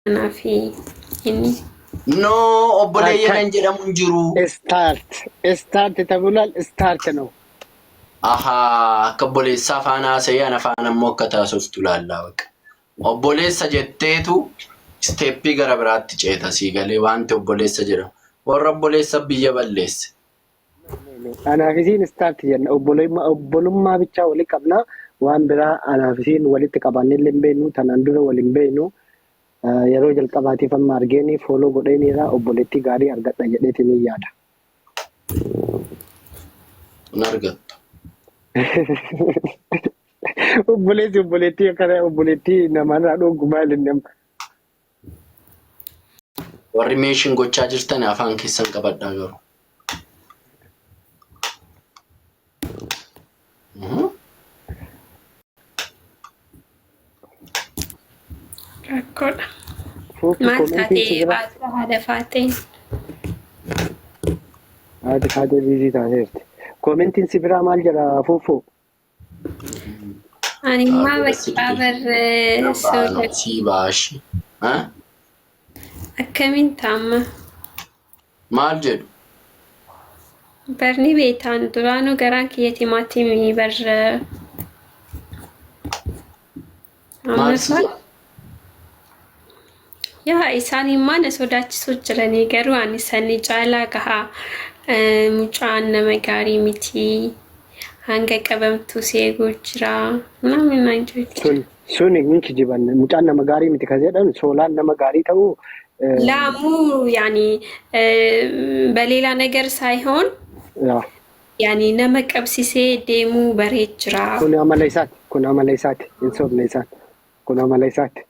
Anaa fi inni. No obboleeyyan Akka hin jedhamu hin jiru. ስታርት ስታርት ተብሏል። ስታርት ነው። Ahaa akka obboleessaa faana haasa'ee ana faana immoo akka taasiftu laallaa baqa. Obboleessa jetteetu isteeppii gara biraatti ceeta sii galee wanti obboleessa jedhamu. Warra obboleessa biyya balleesse. Anaaf isiin start jenna. Obbolummaa bichaa wali qabna. Waan biraa anaaf isiin walitti qabaannee illee hin beeknu. Tanaan dura wal hin beeknu. Yeroo jalqabaatiif amma argeeni follow godheeniira obboleettii gaarii argadha jedheetiin ni yaada. Hin argattu. Obboleessi obboleettii akkana obboleettii namarraa dhoogu maal inni amma? Warri meeshin gochaa jirtan afaan keessan qabadhaa garuu. Rakkoodha. Fuufi Maal koomentiin si taatee bira haadha faateen? Haati faatee biizii taateerti. Koomentiin si biraa maal jedha fuufuu? Ani immoo Taatee bakka silkii. bar Baanoo soda sii baashi. akkamiin taama? Maal jedhu? Barni beektaan duraanuu garaan kiyya timaatimii bar Maal amma si fa'a. jedhu? Yaa isaan immoo na sodaachisuu jiranii garuu ani sanii caalaa gahaa mucaan nama gaarii miti hanga qabamtu si eeguu jira namni naan jechuu. Sun sun hin kijiban. Mucaan nama gaarii miti kan jedhan soolaan nama gaarii ta'uu ላሙ ያኒ በሌላ ነገር ሳይሆን yaa, ያኒ ነመ ቀብሲሴ ዴሙ በሬ ጅራ kun amala isaati. Kun amala isaati. Hin sobne isaan. Kun amala isaati.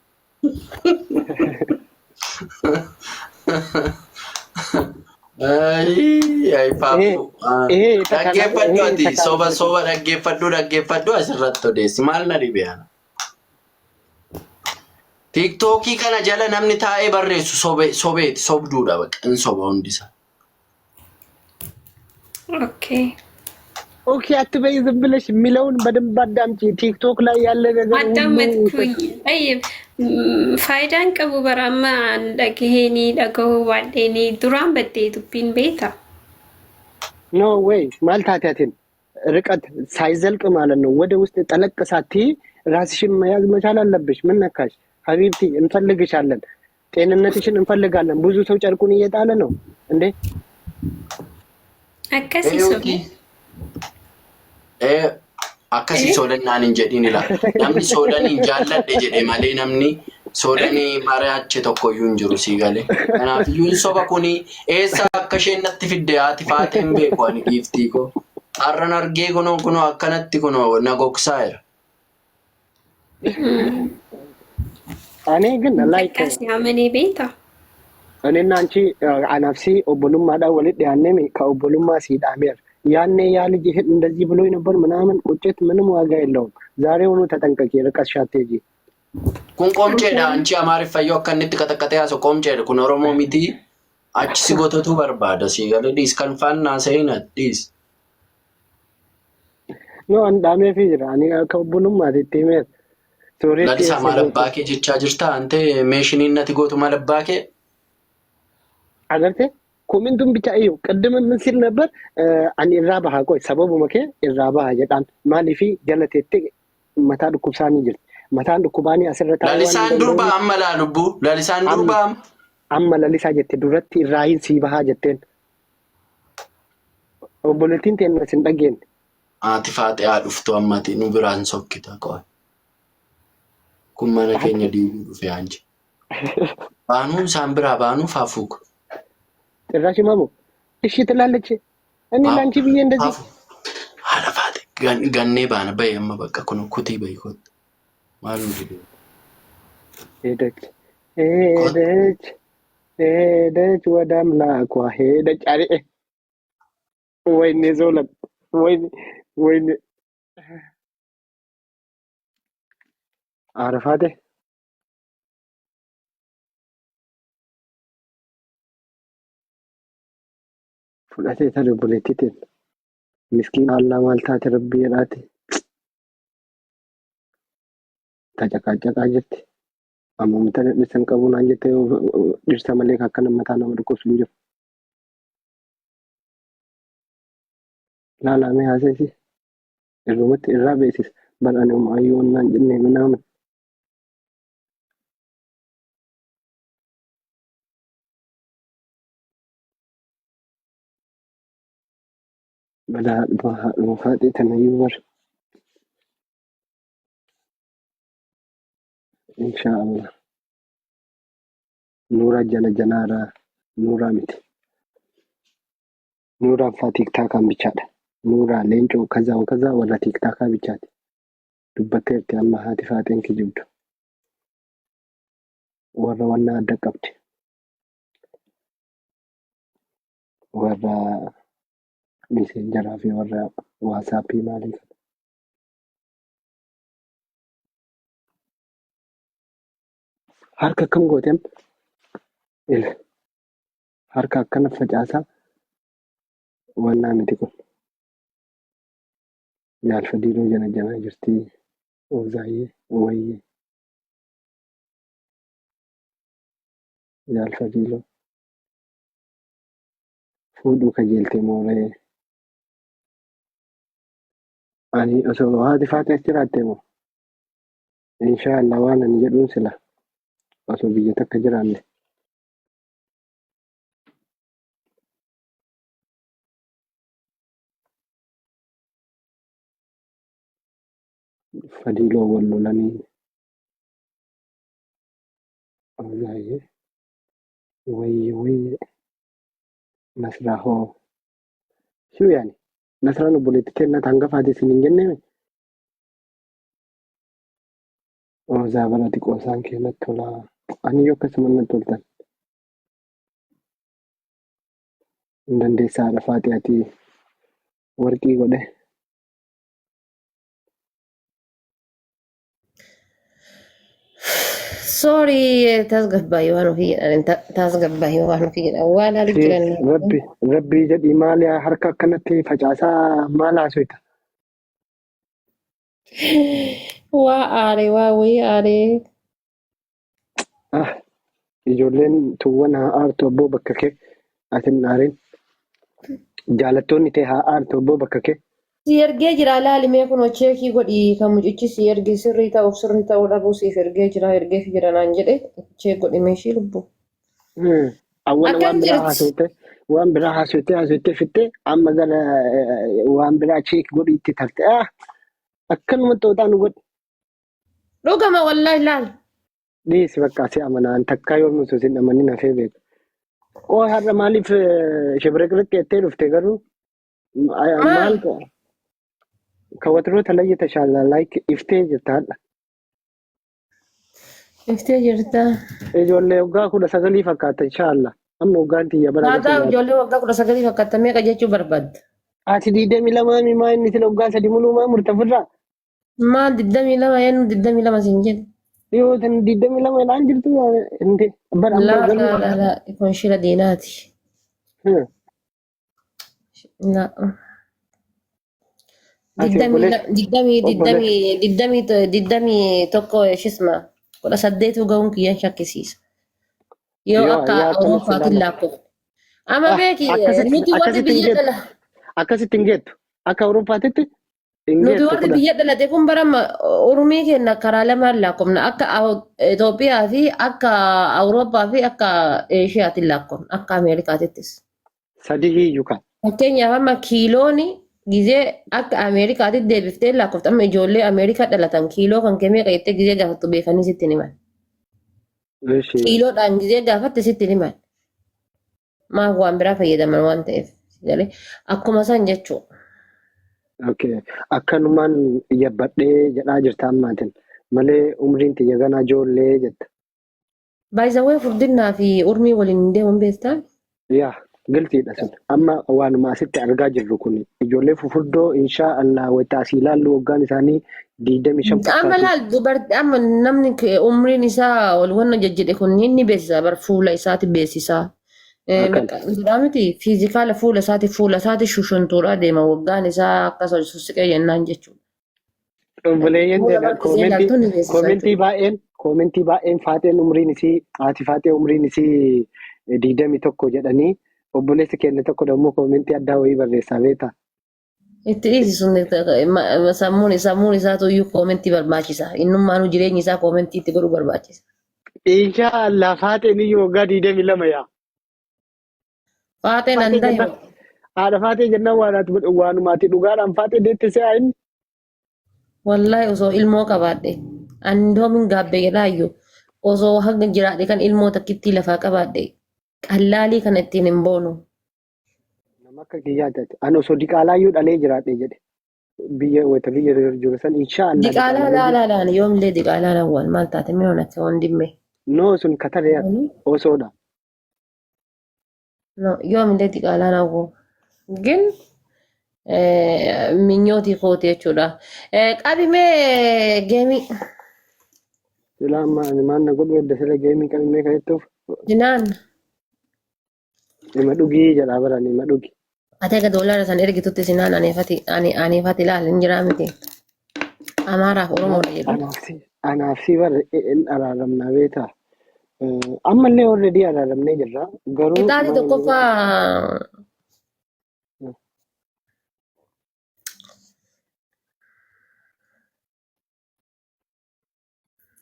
Ay ይሄ paappu. ይሄ የተካና ይሄ Dhaggeeffadhu ati soba የተካና soba dhaggeeffadhu dhaggeeffadhu asirratti odeessi maal na dhibe ana. Tiiktookii kana jala namni taa'ee barreessu sobeeti sobduudha baqa hin soba hundisaa. ኦኬ ኦኬ አትበይ ዝም ብለሽ የሚለውን በደንብ አዳምጪ። ቲክቶክ ላይ ያለ ነገር ሁሉ አዳመጥኩኝ። ጠይብ faayidaan qabu bara amma an dhagaheenii dhagahuu baadheenii duraan baddee dubbiin beekta. ኖ ወይ ማልታቲያትን ርቀት ሳይዘልቅ ማለት ነው። ወደ ውስጥ ጠለቅ ሳትይ ራስሽን መያዝ መቻል አለብሽ። ምን ነካሽ ሀቢብቲ? እንፈልግሻለን። ጤንነትሽን እንፈልጋለን። ብዙ ሰው ጨርቁን እየጣለ ነው እንዴ። Akkasii sobe. Eeyyooti. Akkasii soolannaan hin jedhin ila. Namni soolaniin jaalladhe jedhe malee namni soolanii mari'ache tokkoyyuu hin jiru sii galee. Kanaafiyyuu hin soba kuni eessa akka isheen natti fidde haati faatee hin beeku ani giiftii koo. Har'an argee kunoo kunoo akkanatti kunoo na gogsaa jira. እኔ ግን ላይክ Akkasii amanee beekta. እኔና አንቺ አናፍሲ ኦቦሉማዳ ወልድ ያኔም ከኦቦሉማ ሲዳሜር ያኔ ያ ልጅ ይሄን እንደዚህ ብሎ ነበር ምናምን ቁጭት ምንም ዋጋ የለውም። ዛሬውኑ ተጠንቀቂ፣ ርቀት አትሄጂ። Kun qomceedha. Anchi Amaariffayyoo akka inni itti qaxaqqatee haasa'u qomceedha. Kun Oromoo miti. Achi si gototuu barbaada sii galee dhiis kan faannaa seenaa dhiis. ኖ አንዳሜ ፊ jira ani ከኦቦሉማ ቲሜር ሶሬቲ Lalisaa maal abbaa kee jechaa jirta? Ante meeshiniin nati gootu maal abbaa kee? አገርቴ ኮሜንቱን ብቻ እዩ። ቅድም ምን ሲል ነበር? አኒ ኢራ ባሃ ቆይ ሰበቡ መኬ ኢራ ባሃ ጀዳን ማሊፊ ጀለቴቴ መታ dhukkubsaanii jirti. Mataan dhukkubaanii asirra taa'uu waan hin Lalisaan durba dandeenyeef amma laa lubbuu. Lalisaan amma durba amma. amma lalisaa jette duratti irraayin sii bahaa jetteen. Obboleettiin teenna sin dhageenye. Haati faaxee haa dhuftu ammati nu biraan sokkita qo'e. Kun mana keenya diiguu dhufe anji. Baanuu isaan biraa baanuu faafuuka. ጭራሽ ማሙ እሺ ትላለች። እኔ ለአንቺ ብዬ እንደዚህ Faafu. Haadha faaxee gannee baana bahi amma bakka kun kutii bahi kottu. Maal nu dhibe? ሄደች Kottu. ሄደች ሄደች ወደ አምላኳ ሄደች። አሬ ወይኔ ዞለት ወይኔ ወይኔ አረፋቴ fudhatee tare obboleettiitiin miskiin allaa maal taate rabbii jedhaati tacaqaacaqaa jirti. Amma tana dhirsa hin qabu naan jettee dhirsa malee akka mataa nama dhukkubsu hin jiru. Laalamee haaseesi. Irrumatti irraa beeksisa. Bar ani homaayyuu naan jennee minaamin. Badaa haadhuma haadhuma faaxee tanayyuu bar. Inshaallah. Nuuraa jala janaaraa nuuraa miti. Nuuraan faa tiiktaakaan bichaadha. Nuuraa leencoo kazaa kazaa warra tiiktaakaa bichaati. Dubbatteerti amma haati faaxeen kijibdu. Warra wannaa adda qabdi. Warra miseenjaraa fi warra waasaappii maalii kana. Harka akkam goote amma? Ila harka akkana facaasaa wannaa miti kun. Jaalfa diiloo jana janaa jirti. Oozaayyee wayyee. Jaalfa diiloo. Fuudhuu kajeeltee mooree. Ani osoo haati faate as jiraatte moo? Inshaallah waan ani jedhuun sila osoo biyya takka jiraanne. Fadiiloo wal lolanii. Oozaayyee wayyee wayyee. Nasraa hoo. Shuu yaani Nasraan obboleettii kennaa hangafaati isin hin jennee? Oozaa bara xiqqoosaan kee natti tolaa. Ani yoo akkasuma natti toltan. Hin dandeessaa haadha faaxee ati warqii godhe. Sorry, tasgabbaa'ii waan ofii jedhan tasgabbaa'ii waan ofii jedhan waan haali jiran. Rabbi rabbii jedhii maali harka akkanatti facaasaa maal haasofta? Waa aare waa wayii aare. Ah, ijoolleen tuwwan haa aartu abboo bakka kee ati hin aarin. Jaalattoonni tee haa aartu abboo bakka kee. Si ergee jira laali mee kunoo check godhi kan mucichi si erge sirrii ta'uuf sirrii ta'uu dhabuu siif ergee jira ergeef jira naan jedhe check godhi mee ishii lubbuu. Awwala Akkam waan biraa jirti? haasofte waan biraa haasofte haasofte fitte amma gara waan biraa check godhi itti tarte. Ah, akkanuma xooxaa nu godhi. Dhugama wallaahi laal. Dhiisi bakka si amanaan takkaa yoo nuti sin amanin hafee beeku. Qoo har'a maaliif shibriqriq jettee dhufte garuu Maal? maal ka watiroo talayya tashaala like iftee jirta har'a. Iftee jirta. Ijoollee waggaa 19 fakkaata inshaallah. Amma waggaan tiyya bara Haataa ijoollee waggaa 19 fakkaata meeqa jechuu barbaadda? Ati 22 mi maa inni sila waggaa 3 muluu maa murta ofirraa? Maal 22 eenyu 22 siin jedhe? Dhiyoo tan 22 dhaan jirtu inte bara amma Laa garuu laa laa laa kun shira diinaati. Laa. Ati Digdamii obboleessa digdamii obboleessa digdamii digdamii 21 shisma 18 ga'uun kiyyan shakkisiisa. Yoo yoo akka yaa akkanatti Awurooppaatiin ilaala. lakkoofne. Amma Ah, beeki akkasitti nuti warri akkasitti hin biyya geettu dhala akkasitti hin geettu akka Awurooppaatitti hin nuti geettu warri kudha. biyya dhalate kun bara urmii keenya karaa lamaan lakkoofna akka Itoophiyaa fi akka Awurooppaa fi akka Eeshiyaatiin lakkoofna akka Ameerikaatittis. Sadii hiyyuu kan. Fakkeenyaaf amma kiilooni gizee akka Ameerikaatti deebiftee lakkoofta amma ijoollee Ameerikaa dhalatan kiiloo kan kee meeqa jettee gizee gaafattu beekanii sitti hin himan. Eshi. Kiiloodhaan gizee gaafatte sitti hin himan. Maaf waan biraa fayyadaman waan ta'eef. Galee akkuma san jechuudha. Okay. Akkanumaan yabbadhee jedhaa jirta ammaatin malee umriin tiyya ganaa ijoollee jetta. By the way furdinnaa fi urmii waliin hin deeman beektaa? Yaa gilxiidha sun. Amma waanuma asitti argaa jirru kun ijoollee fufurdoo inshaa Allah wayita asii ilaallu waggaan isaanii 25 Amma fakkaatu. laal dubartii amma namni umriin isaa ol wanna jajjedhe kun inni beeksisa bar fuula isaati beeksisa. Akkan. Bakka biraa miti fiizikaala fuula isaati shushuntuudha deema waggaan isaa akkas ol sissiqee jennaan jechuudha. Obboleeyyan Fuula teenya bar gisee ilaaltu ni beeksisa koomentii jechuudha. baay'een Koomentii baay'een faaxeen umriin isii haati faaxee umriin isii 21 jedhanii obboleessi keenya tokko dammoo koomentii addaa wayii barreessaa beektaa. Itti dhiisi sun sammuun isaatu iyyuu koomentii barbaachisa. Innummaanuu jireenyi isaa koomentii itti godhuu barbaachisa. Inshaallah faaxeen iyyuu waggaa 22 yaa. Faaxeen Faaxee an dahe. jennaan haadha faaxee jennaan waanumaati dhugaadhaan faaxee deette se'aa inni. Wallaahi osoo ilmoo qabaadhe ani doomin gaabbe jedhaayyuu osoo haga jiraadhe kan ilmoo takkittii lafaa qabaadhe qallaalii kana ittiin hin boonu. Nama akka kiyyaati ati. Ani osoo diqaalaayyuu dhalee jiraadhe jedhe. Biyya wayita biyya jiru san inshaallah Diqaalaa diqaalaa laalaa laala yoomillee diqaalaa lawwan maal taate mee onate wandimme. No sun kataree osoodha. No yoomillee diqaalaa lawwu. Gin minyootii kooti jechuudha. Qabi mee geemii. Silaa amma ani maal na godhu edda sila geemii qabimee kan jettuuf Jinaan. Ima dhugii jedhaa baran ima dhugi. Ati aga doolaara san ergitutti sinaan aneefati ani aneefati ilaal hin jiraa miti. Amaaraaf Oromoodha jedhu. Anaaf si bar in araaramnaa beektaa. Ammallee already araaramnee jirra. Garuu Qixaaxi maal tokkoffaa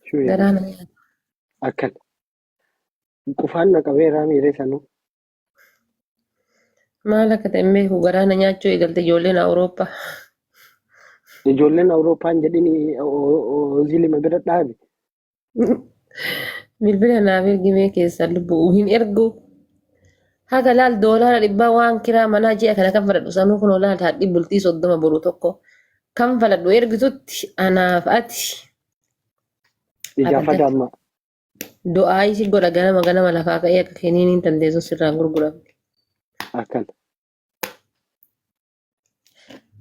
shuu garaa na nyaata. akkan qufaan na qabeeraa miiree sanuu. Maal akka ta'e hin beeku garaa na nyaachuu eegalte ijoolleen Awurooppaa. Ijoolleen Awurooppaan jedhini Oozilima bira dhaabi. Bilbila naaf ergimee keessaa lubbuu hin ergu. Haga laal doolaara dhibbaa waan kiraa manaa ji'a kana kan fadhadhu sanuu kun olaal haadhi bultii 30 boru tokko kan fadhadhu ergitutti anaaf ati Ijaa abadan. fadaamma. Du'aa isi godha ganama ganama lafaa ka'ee akka keniin hin dandeessu sirraan gurguramte. Akkan.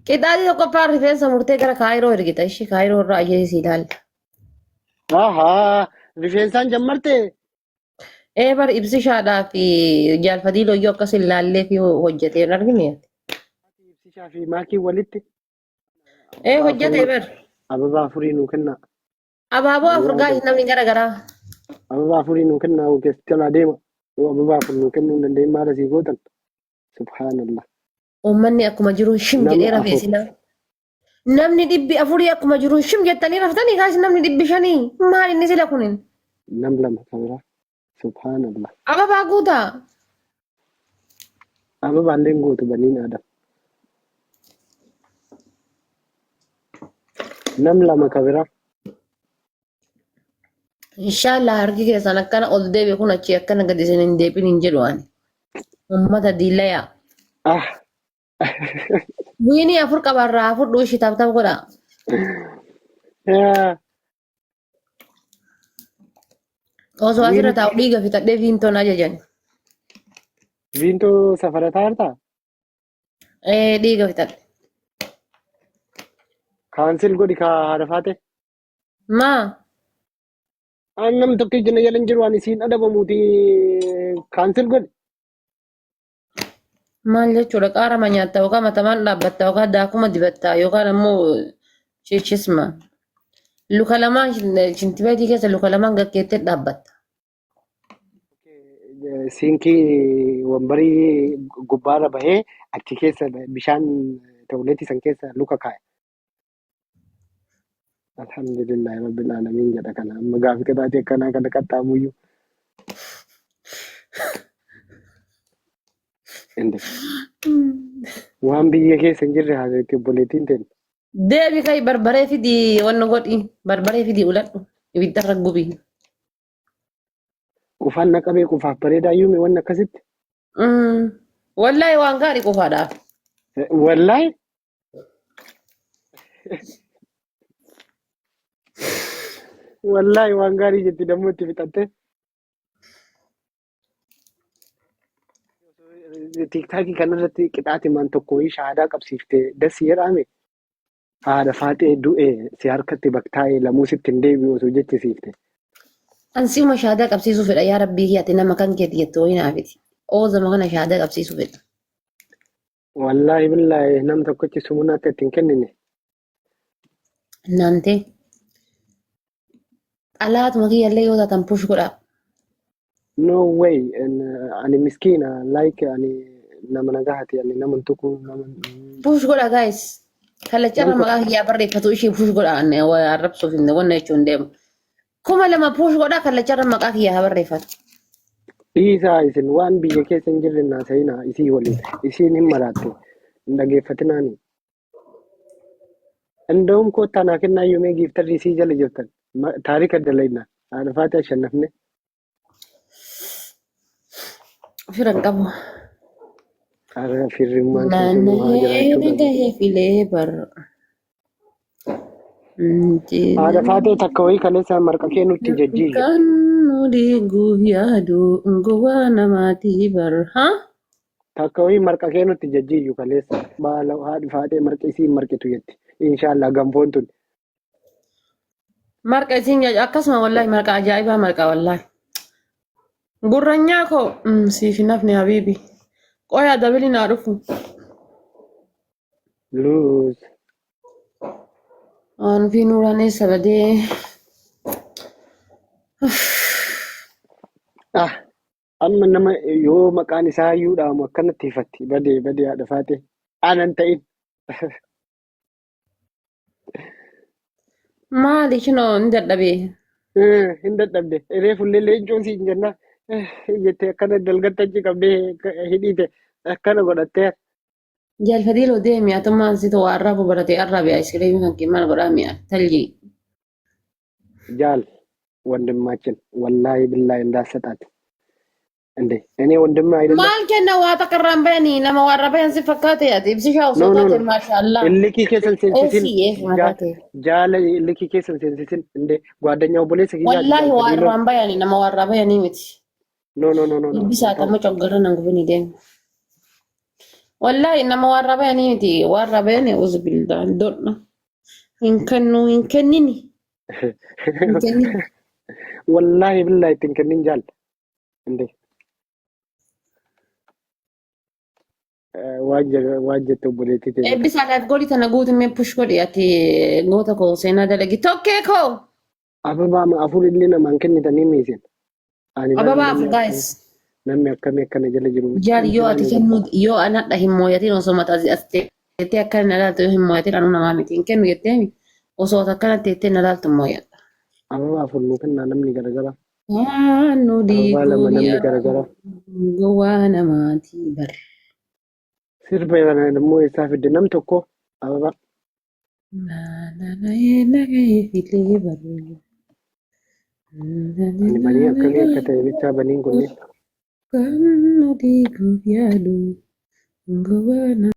Qixaaxii tokkoffaa rifeensa murtee gara Kaayiroo ergita. Ishii Kaayiroo irraa ajjeesii ilaalla. Ahaa rifeensaan jammarte. Ee bar ibsishaadhaa fi jaalfadii looyyoo akkas hin laallee fi hojjetee hin argine. Ibsishaa fi maakii walitti. Ee hojjetee bar. Ababaa afurii nuu kennaa. Abaaboo afur gaayis namni gara garaa. Ababaa afurii nuu kennaa keessatti jalaa deema. Yoo ababaa afur nuu kennuu hin dandeenye maal asii gootan? Subhaanallah. Uummanni akkuma jiruun shim Namni jedhee rafee afur. silaa. Namni 400 akkuma jiruun shim jettanii raftanii gaayis namni 500 maal inni sila kunin. Nam lama kan biraa. Subhaanallah. Ababaa guutaa. Ababaallee hin gootu baniin aadam. Nam lama kan biraa. Inshaallah harki keessan akkana ol deebi kun achi akkana gadi isin hin deebin hin jedhu ani. Uummata diillayaa. Ah. Wiinii afur qabarraa afur dhuushi taptap godha. Yaa. Osoo asirra taa'u dhiiga fixadhee viintoon ajajan. Viintoo safarataa jirtaa? Ee dhiiga fixadhe. Kaansil godhi ka haadha faate. Maa? An nam tokko ijji na jala hin jiru ani siin adabamuuti kaansil godhi. Maal jechuudha qaarama nyaatta yookaan matamaan dhaabbatta yookaan daakuma dibatta yookaan ammoo chichisma. Luka lamaan shintibeetii keessa luka lamaan gakkeettee dhaabbatta. Siinkii wambarii gubbaarra bahee achi keessa bishaan tooleetii san keessa luka kaa'e. Alhamdulillahi rabbil aalamiin jedha kana amma gaafi qixaatii akkanaa kana qaxxaamuyyuu. Inde. Waan biyya keessa hin jirre haasofti obboleettiin teenya. Deebi kai barbaree fidii wanna godhi barbaree fidii uladhu ibiddarra gubi. Qufaan na qabee qufaaf bareedaa yuumi wanni akkasitti. Wallaahi waan gaarii qofaadhaaf. Wallaahi wallaahi waan gaarii jetti dammoo itti fixatte. Tiiktaakii kanarratti qixaati maan tokko wayii shahaadaa qabsiifte dassi jedhaame haadha faaxee du'e si harkatti baktaa'ee lamuu sitti hin deebi'u osoo jechisiifte. An si'uma shahaadaa qabsiisuu fedha yaa rabbii kiyya ati nama kan keeti jettu wayii naafiti. Oozama kana shahaadaa qabsiisuu fedha. Wallaahi billaahi nam tokkichi sumuna akka ittiin kennine. Naantee. Xalaatuma kiyyallee yoo taatan push godhaa. No way. Ani miskiina, like ani nama nagaati, ani nama tuqu nama. Push godhaa guys. Kallacharra Nam maqaa kiyyaa barreeffatu ishee push godhaa ani waa arrabsuuf hin wanna jechuun deemu. 2000 push godhaa kallacharra maqaa kiyyaa haa barreeffatu. Dhiisaa, isin waan biyya keessa hin jirre naasa'inaa isii waliin. Isiin hin maraatte. Hin dhageeffatinaani. Inda'uun koottaa naa kennaa yoomee giiftarri isii jala jirtan. Taarika dalayna. Haadha faate ashannafne. Fira hin qabu. Har'a firrimmaan keessa nu haa Naanna'ee jiraachuu qabu. gahee filee bar. Haadha faatee takka wayii kaleessa marqa kee nutti jajjiiyyu. Kan nu diiguuf yaadu gowwaa namaatii bar. Ha? Takka wayii marqa kee nutti jajjiiyyu kaleessa. Baala haadhi faatee marqa isiin marqitu jetti. Inshaallah ganfoon tun. Marqa isiin akkasuma wallahi marqa ajaa'ibaa marqa wallahi. Gurranyaa koo siif hin hafne habiibi. Qoyaa dabili naa dhufu. Luus. Waan fi nuuraan eessa badee. Ah, amma nama yoo maqaan isaa iyyuu dhaamu akkanatti hifatti. Badee badee haadha faatee. Anan ta'in. Maali kinoo hin dadhabee. Hin dadhabde. Reefullee leencoon siin jenna. Jettee akkana dalgatti achi qabdee hidhiite akkana godhattee. Jaalfadiiloo deemi atummaan situ waa arraabu barate arraabi ayiskiriimii kan kee maal godhaa mi'a taljii. Jaal ወንድማችን ወላሂ ቢላሂ እንዳሰጣት እንዴ እኔ ወንድም አይደለም። Maal kenna waa takka irraan bayanii nama waa irra bayan si fakkaate ati ibsishaa No osoo no no taate maashaallah. illikii keessan seensisin Eessi eef mataa kee. jaala illikii keessan seensisin እንዴ ጓደኛው obboleessa kiyyaati Wallaahi waa jaalfadiiloo. irraan bayanii nama waa irraa bayanii miti. No no no no no Ibbisaa tamma coggarra nan gubini deemu. Wallaahi nama waa irraa bayanii miti waa irraa bayanii uzu bildaa dodha. Hin kennu hin kennini hin kennini. Wallaahi billahi ittiin kennin jaal እንዴ waan jette obboleettii teenya. Eebbisaa laaf godhi tana guutumee push godhi ati goota koo seenaa dalagi tokkee koo. Ababaa afur illee namaan kennitanii miisin. Ani Ababaa afur namni guys. Namni akkamii akkana jala jiru. Jaal yoo ati kennu yoo anadha hin mooyatin osoo mataa as teettee akkana na laaltu yoo hin mooyatin anuu namaa miti hin kennu jetteemi osoo ati akkana teettee na laaltu hin mooyadha. Ababaa afur nuu kennaa namni garagara. Waan nu Ababaa lama diiguuf namni garagara. gowwaa namaatii bar. Sirba kana immoo eessaa fidde nam tokko ababaa. Filee bar. Ani banii akkamii akka ta'e bichaa baniin kunneen. Kan nu diiguuf yaadu gowwaa.